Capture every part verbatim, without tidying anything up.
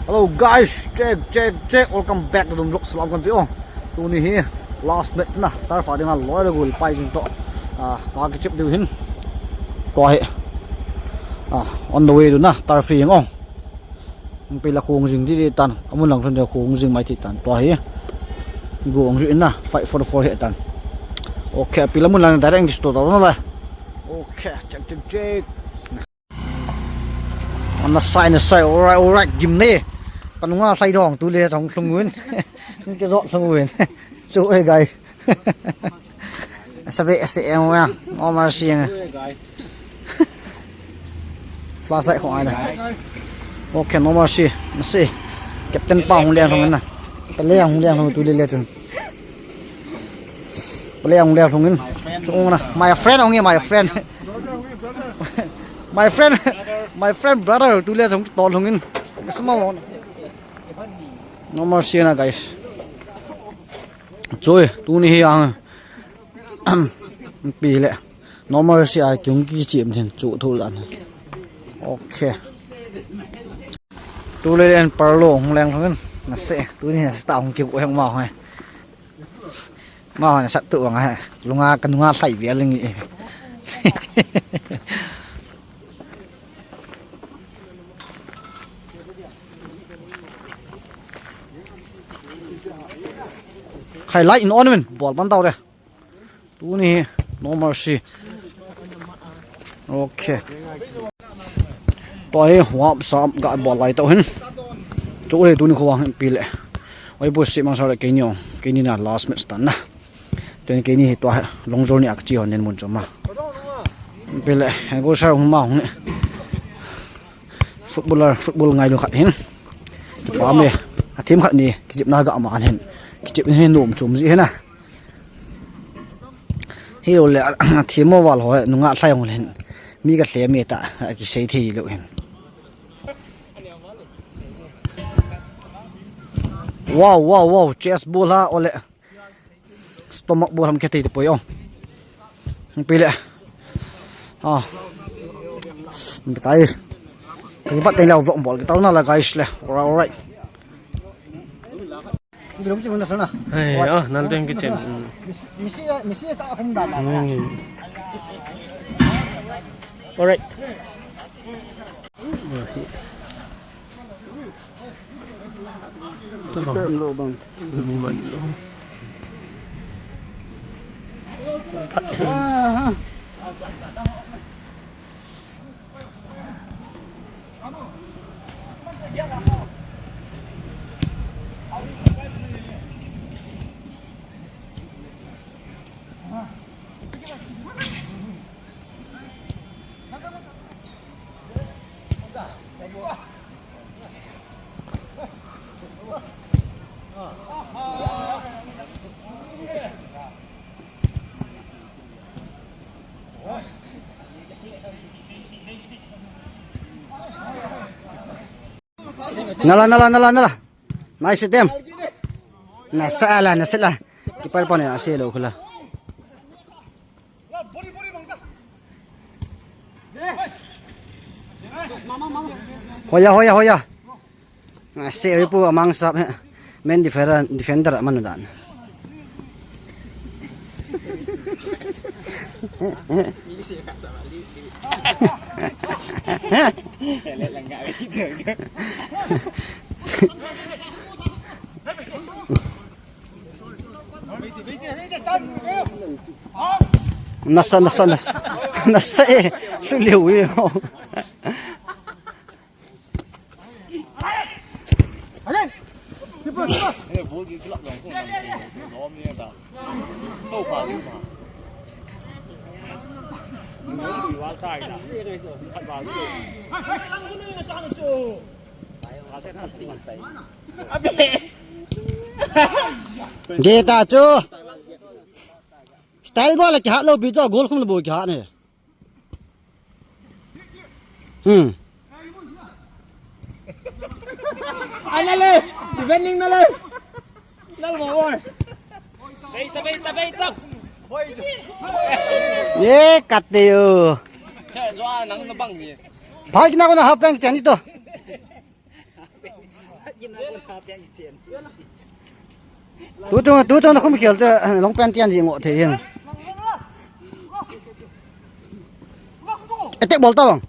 Hello guys, check, check, check. Welcome back to the vlog. Salam kan pi ong. Tuni hi last match na. Turf a dinga loi le gol pai jing to. Ah, ka kichep diu hin. Tua hi. Ah, on the way to na. Turf hi ong. Pi la khong jing di di tan. Amun lang thon de khong jing mai ti tan. Tua hi. Go ong ju in na. Fight for the four hi tan. Okay, pi la mun lang direct to ta na la. Okay, check, check, check. Ana sai, ana sai. Alright, alright. Gim ne. Kanunga sai dong tu le jong lhung win. Ke jot lhung win. So, hey guys. Sabe ase em wa. Omar siang. Flashlight khong ai na. Okay, no mercy. Mercy. Captain pa hung leng hung na. Pele hung leng hung tu le le chun. Pele hung leng hung in. Chung na. My friend hung in, my friend. My friend. My friend brother tu le chung to hung in. Sama mo. No mercy na guys. Choi, tuni hi ang. Pi le. No mercy a kiung ki chim thin chu thu lan. Okay. Tu le len parlo hung leng thangin. Na se, tuni na se ta hung ki ko heng ma hoi. Ma hoi na sat tu wang ha. Lunga kanunga sai ve ling i. Khai lai in on min bol ban tau de. Tuni hi no mercy. Okay. Tua hi warm up ga bol lai tau hin. Chu le tuni kho hin pi le. Oi bu si mang sa le keini ong. Keini na last match tan na. Tuni keini hi tua hi long jol ni ak chi hon nen mun choma. Pi le, he go sa hung ma hung ni. Footballer, football ngailu khat hin. Kipa me, a team khat ni, kichepna ga ma hin. Kichep hin nom chom ji hin a. Hi lo le, a team mo wal ho, nunga thlai hong le hin. Mi ka thle me ta, a kisei thei lo hin. Wow, wow, wow, chest ball ha, ole. Stomach ball ham ke thei te poi ong. Pi le. Ah. Pi tai. Pi pat te lau vlog bol ke tau na la guys le. Alright, alright. Hey, ah, nal teng kitchen. Mm. Misi, misi ka hum da la. Mm. Alright. Lo bang. Lo bang lo. Pat. Ah. Nala, nala, nala, nala. Nice attempt. Nasa la, nasa la. Keeper pa ne ase lo khula. Hoya, hoya, hoya. Ase oi pu amang sap he. Men defender, defender manu dan. Nasa, nasa, nasa. Nasa eh. Lu liu eh. Geta chu. Style bol le kihat lou pi chu, goal khum le bol kihat ne. Hmm. Ai, nale, defending nale. Nal mo boy. Beita, beita, beita. Ye, kat de yo. Che, jo, nang na bang ni. Bhai, kina ko na half time chan ito. Tu chung, tu chung na khum khel te, long pen tian ji ngo thei hin. Attack bol ta bang.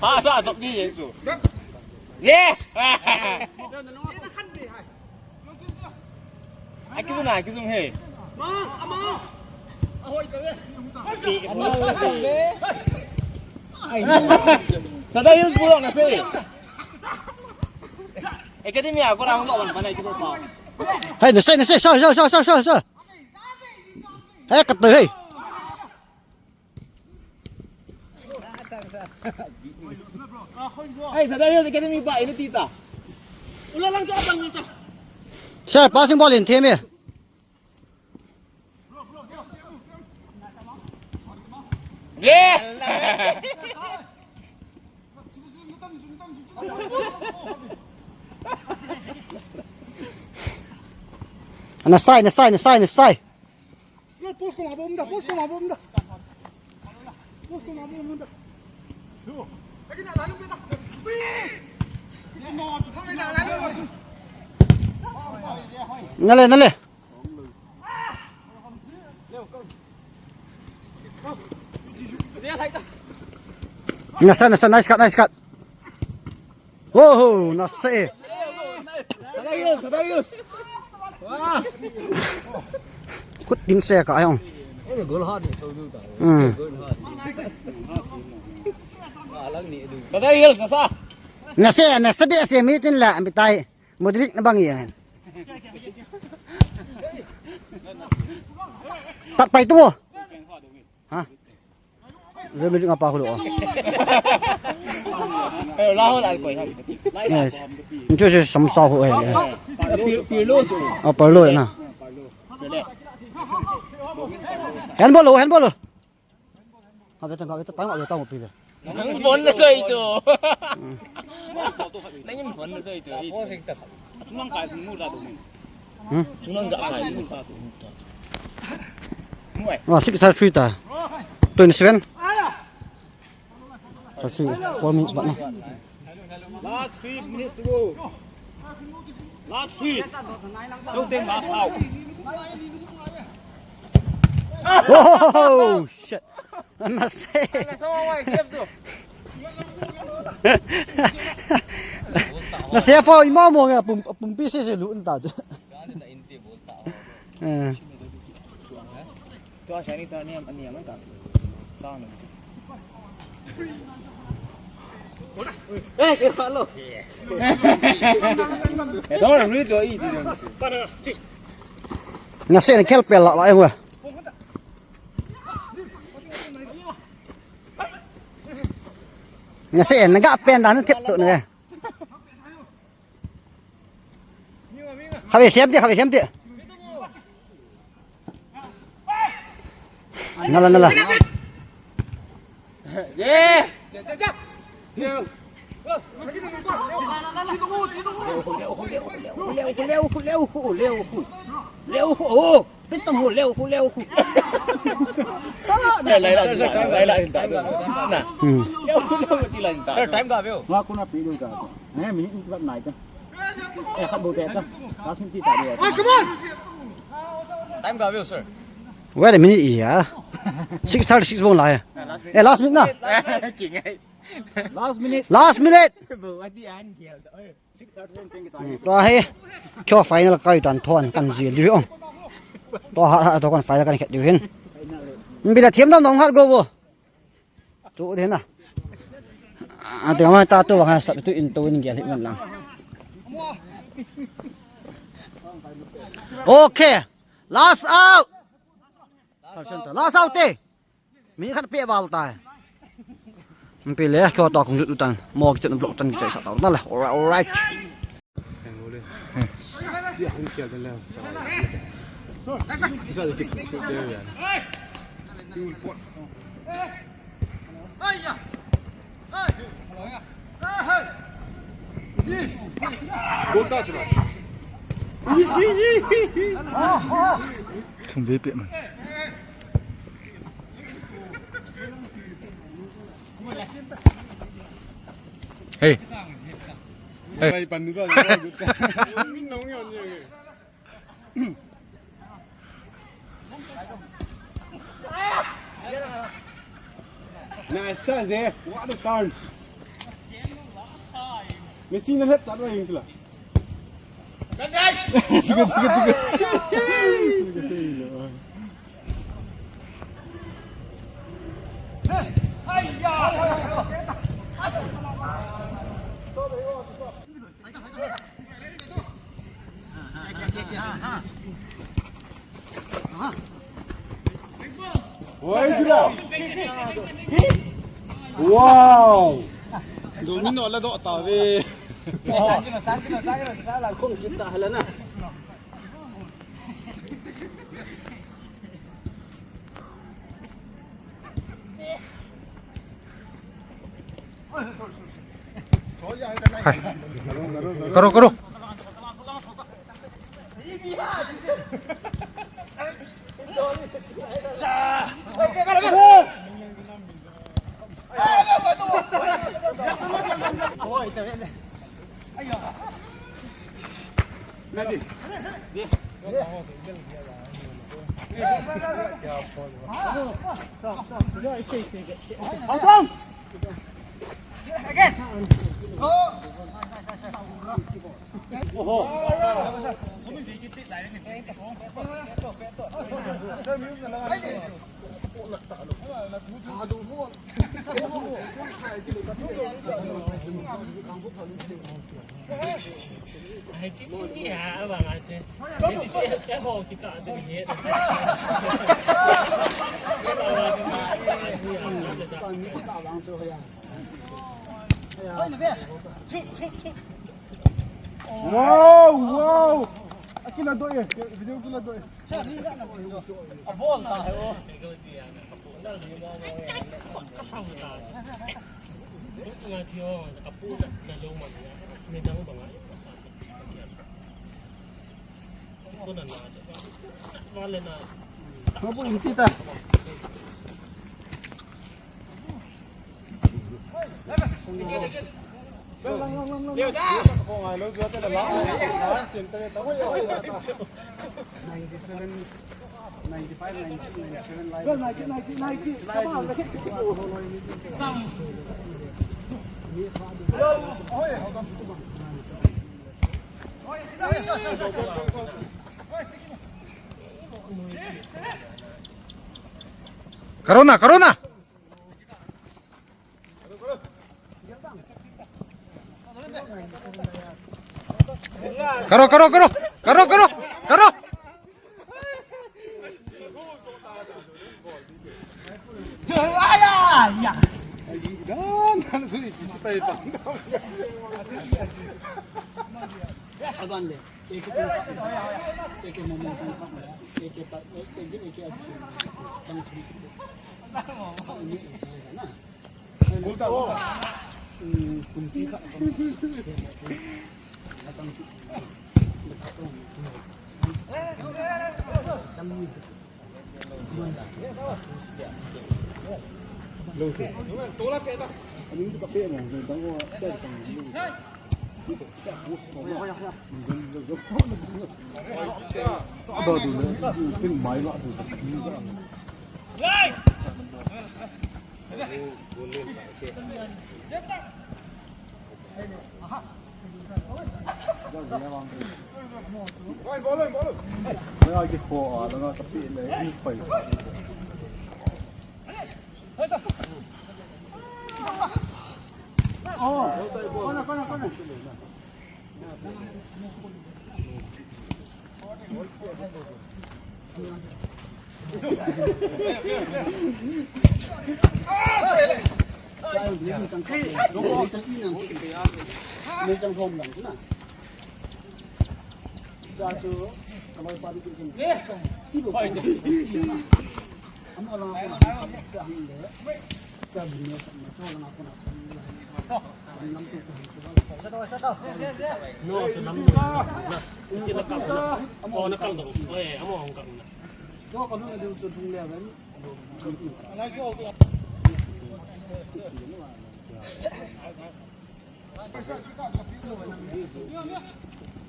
Phasa chop di ye chu. Ye. Ai, kizung na, kizung he. Sada Hills bulong na se. Academy a ko rang lo wan panai kizung pa. Hey, na se, na se, sa, sa, sa. Hey, kat hey. Hey, Sada Hills Academy pa, ini tita. Ula lang cha bang ta. Sir, passing ball in team eh. Yeah. Na sai, na sai, na sai, na sai. Post ko ma bom da, post ko ma bom da. Post ko ma bom da. Nale, nale. Nasa, nasa, nice cut, nice cut. Oho, nasa eh. Kut din se ka ayong. Hmm. Nasa, nasa bi se mi tin la, mi tai. Modric na bang iyan. Tat pai tu. Ha? Real Madrid nga pa ko lo. Eh, Rahul al koi ha. Yes. Ncho se sam sa ho eh. Pirlo chu. Ah, Pirlo na. Handball lo, handball lo. Ka ve ta, ka ve ta, tang, ka ve ta, mo pi ve. Nang von na soi chu. Nang von na soi chu. Chung lang kai sung mu ta tu. Hmm? Chung lang kai mu ta tu. Mu ai. Ah, six thirty-three ta. Twenty-seven. Let's see, four minutes back na. Last three minutes to go. Last three. Don't think last out. Oh, shit. Nasa. Nasa fo imo mo nga pum pum pi se se lu nta. Eh. Tua Chinese ani ani ang ta. Sa na. Eh, ke palo. Eh, dong ri jo i di jong. Nga se na khel pel la la e wa. Nga se na ga pen da na thep to na. Khabe siam ti, khabe siam ti. Nala, nala. Lai, lai, lai, lai, lai, lai, lai. Hmm. Time ga veu, sir. Wait a minute, yeah. Six thirty-six bong lai. Eh, last minute na. Last minute. Last minute. Hmm, tua hi. Kyo final kai tan thon kan ji liu ong. Tua ha ha to kan final kan khet liu hin. Bila thiam dam dong hat go bo. Tu de na. A te ma ta tu bang ha sap tu in tu in gel hi man lang. Okay. Last out. Last out te. Mi khat pe bal tai. Pe le ko to kong tu tan. Mo ki chen vlog tan ki chai sa ta na le. All right, all right. Thum ve pe man. Hey. Hey. Pai pan ni ba. Min nong yon ye. Nice chance there. What a turn. Messi na left side wa yung sila. Chuka, chuka, chuka. Oi, jula. Wow. Domino la do ta ve. Kong kita hala na. Hai. Karo, karo. Wow, wow. Akila do e, video kila do e. Corona, corona. Karo, karo, karo. Karo, karo. Karo.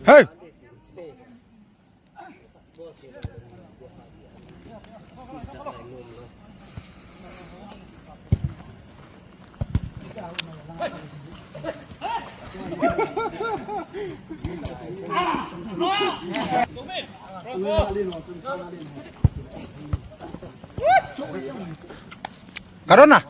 Hey! Karona.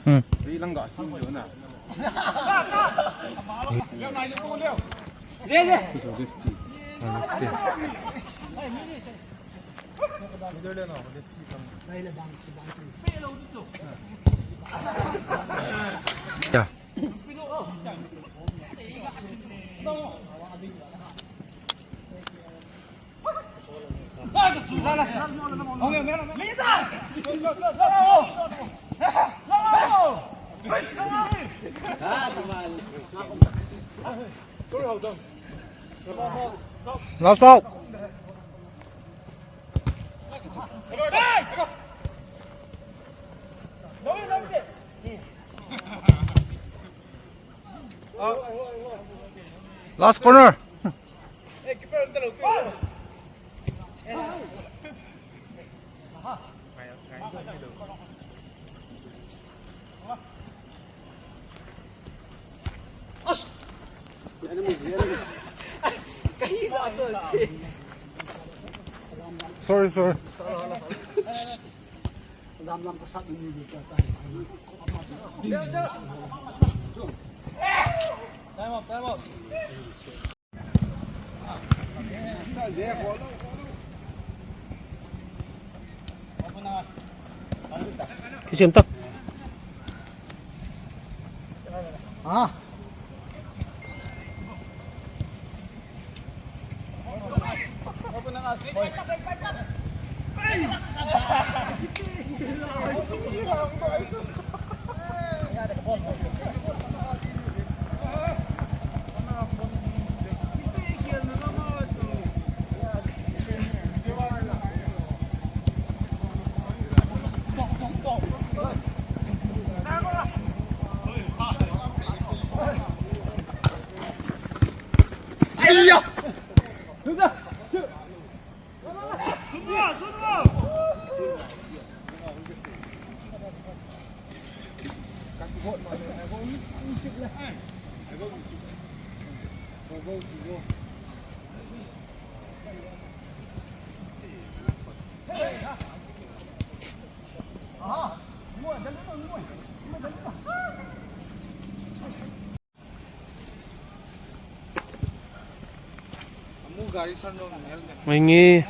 Hmm. Ya. Lao sao. Last corner. Sorry, sorry. Time out, time out. Kisem tak. Ah. Maingi.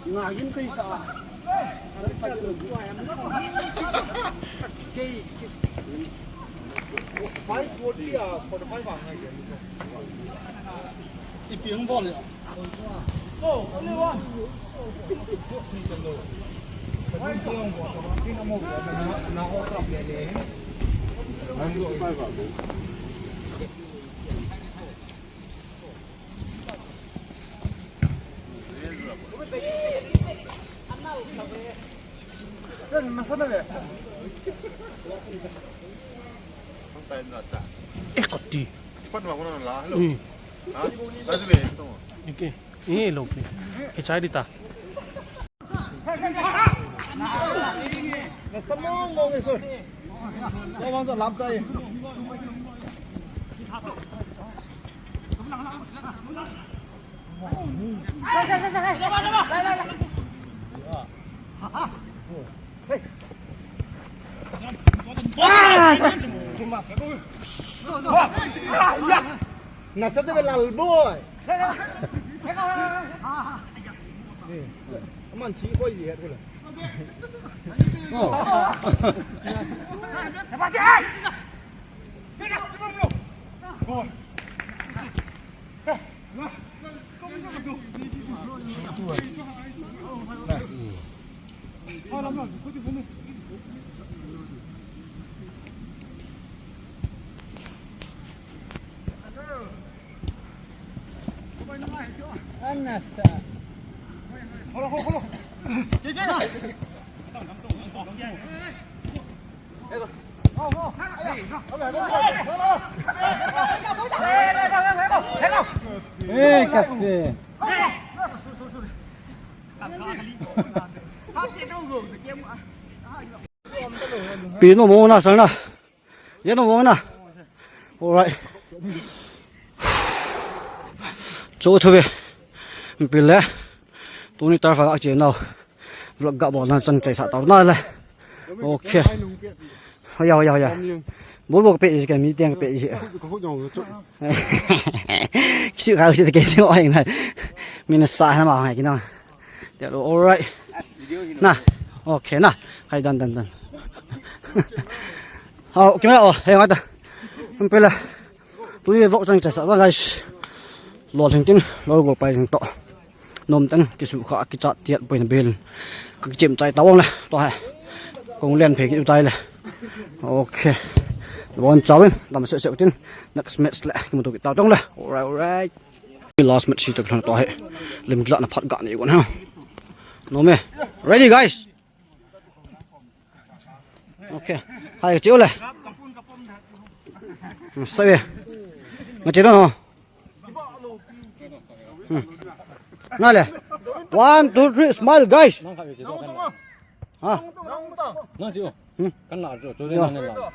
Ngagin kaisa. Five forty, ah, forty-five ang. Ipi ang ball ya. Oh, only one. Eh, kati. Hmm. Okay. Eh, lo pi. Kichai di ta. Nasa te lal boy. Aman si boy ye kula. Oh. Eh, kate. Pi no mo na sang na. Ye no mo na. All right. Cho thu ve. Pi le. Tuni tar fa ka che nau. Vlog ga bol na chang chai sa tau na le. Okay. Hoya, hoya, hoya. Bol bol pe ji ka mi tiang pe ji. Kisu ka si ke ti oi na. Min sa na ma ha ki na. All right. Na. Okay na. Hai, done, done, done. Hao, camera o, hei ngai ta. Pi le. Tuni vlog chang chai sa ba, guys. Lo thing tin, lo go pai jing to. Nom teng, kisu kha, kichat tiat poi na bil. Ka kichem chai tawang le, to hai. Kong len phe ki utai le. Okay. Bon chawin, dam se se tin. Next match le, kimuto kita tong le. All right, all right. Last match hi to khan to hai. Lim gla na phat ga ni gon ha. No me. Ready, guys? Okay. Hai, chiu le. Sabe. Nga chiu no. Hmm. Na le. One, two, three, smile, guys. Ha. Hmm.